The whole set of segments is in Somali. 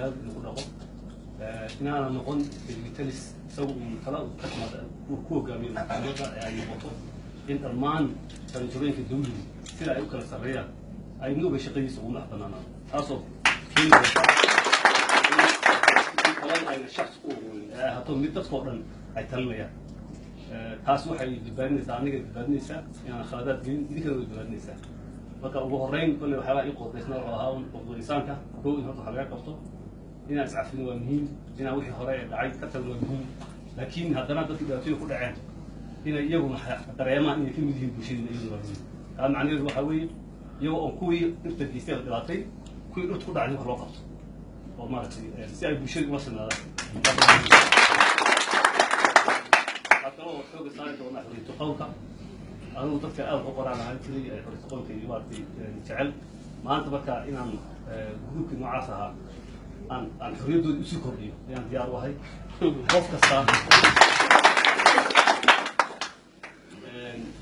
Cadaalad in lagu dhaqo, inaana noqon keligitalis isagu uu tala ka timaada uu ku hogaamiyo dowladda, ee ay noqoto in dhammaan jaranjarooyinka dawligu sida ay u kala sarreeyaan ay mid walba shaqadiisa ugu madax banaanaado, taasoo keeni doonta in talada ayna shakhs ku ururin ee ay ahaato mid dadkoo dhan ay talinayaan. Taas waxay badbaadinaysaa, aniga badbaadinaysaa inaan khaladaad gelin, idinkana way badbaadinaysaa. Marka ugu horreyn, kolley waxyaabaha ii qodobaysna wuxuu ahaa un xuquuqul insaanka. Kow, in horta wax laga qabto, inaan iscafino waa muhiim, inaan wixii hore ee dhacay ka tagno waa muhiim, laakiin haddana dadkii dhibaatooyin ku dhaceen inay iyaguna dareemaan inay ka mid yihiin bulshadiina iyaduna waa muhiim. Taa macnaheedu waxaa weeye, iyagoo oon kuwii dhibta geystay la dhibaatay, kuwii dhibta ku dhacday wax loo qabto oo maaragtay si ay bulshada ula sinaadaan. Waxaa kaloo xooga saari doonaa xorriyatu qowlka. Anigu dadka aad u qoraan ahaan jiray ee xorriyatu qowlka iyo maaragtay jecel. Maanta marka inaan gruubkii noocaas ahaa aan xorriyaddooda usii kordhiyo ayaan diyaar u ahay. Qof kasta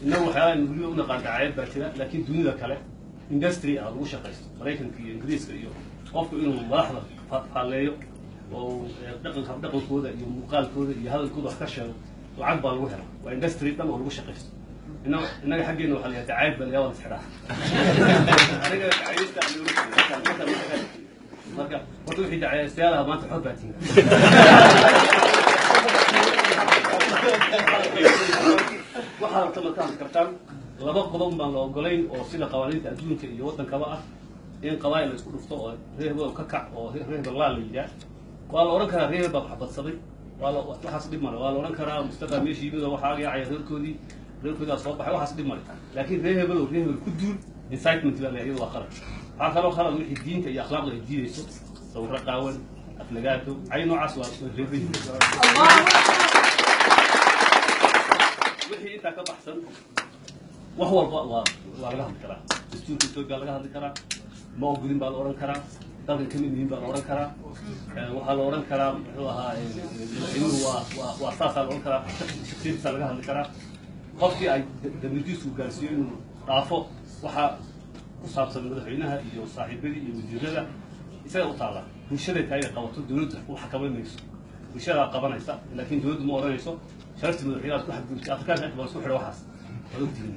innagu waxyaalaha aynu weliba u naqaan dacaayad baa jira, laakiin dunida kale industry ah lagu shaqaysto, Maraykanka iyo Ingiriiska iyo, qofku inuu madaxda faalleeyo oo uu dhaqanka, dhaqankooda iyo muuqaalkooda iyo hadalkooda wax ka sheego, lacag baa lagu helaa. Waa industry dhan oo lagu shaqaysto. Innaga xaggeena waxaa la yidhaha dacaayad baa la yaabaa, la isxidhaa. Aniga dacaayadta aan loola jeedo marka horta wixii dacayaystayaal ah maanta xor baa tihiin. Waxaad rabta marka hadli kartaan. Laba qodob baan la ogolayn oo sida qawaaniinta adduunka iyo waddankaba ah: in qabaa'il la isku dhufto oo reer hebel ka kac oo reer hebel laa la yidhaah. Waa la odhan karaa reer hebel baa waxbadsaday, waa la waxaas dhib male. Waa la odhan karaa Mustafa meesha yimid oo waxaa yaacaya reerkoodii, reerkoodaa soo baxay, waxaas dhib male. Laakiin reer hebel oo reer hebel ku duul, incitement baa la, iyadu waa khalad. Waxaa kaloo khalad wixii diinta iyo akhlaaqda ay diidayso, sawirro qaawan, aflagaato, cay, noocaas waa reebayihiin. Wixii intaa ka baxsan wax walba waa laga hadli karaa. Dastuurka Etoobiya laga hadli karaa, ma ogolin baa la odhan karaa, dalkan ka mid yihiin baa la odhan karaa, waxaa la odhan karaa muxuu ahaa madaxweynuhu waa saasaa la odhan karaa, shaksiyadiisaa laga hadli karaa. Qofkii ay damiirkiisu gaarsiiyo inuu dhaafo waxaa ku saabsan madaxweynaha iyo saaxiibadii iyo wasiirada, isaga u taalla. Bulshaday tahay inay qabato, dowladdu u xakamayn mayso, bulshadaa qabanaysa, laakiin dowladdu ma odhanayso sharaftii madaxweynaha ku xadgudubtay. Afrikaanka inta badan isku xidha waxaas, waad ogtihiin.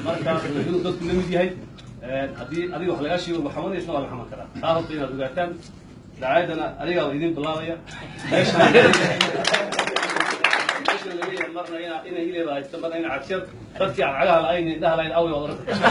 Marka madaxweynuhu dadku la mid yahay, haddii adiga wax lagaa sheego xamanaysa waa la xaman karaa. Taa horta inaad ogaataan. Dacaayadana adigaa idin bilaabaya meesha laga yahay, marna ina inay ileeba haysta, marna ina cagshar dadkii cagaha la-ayn, indhaha la-ayn away waad oran kartaa.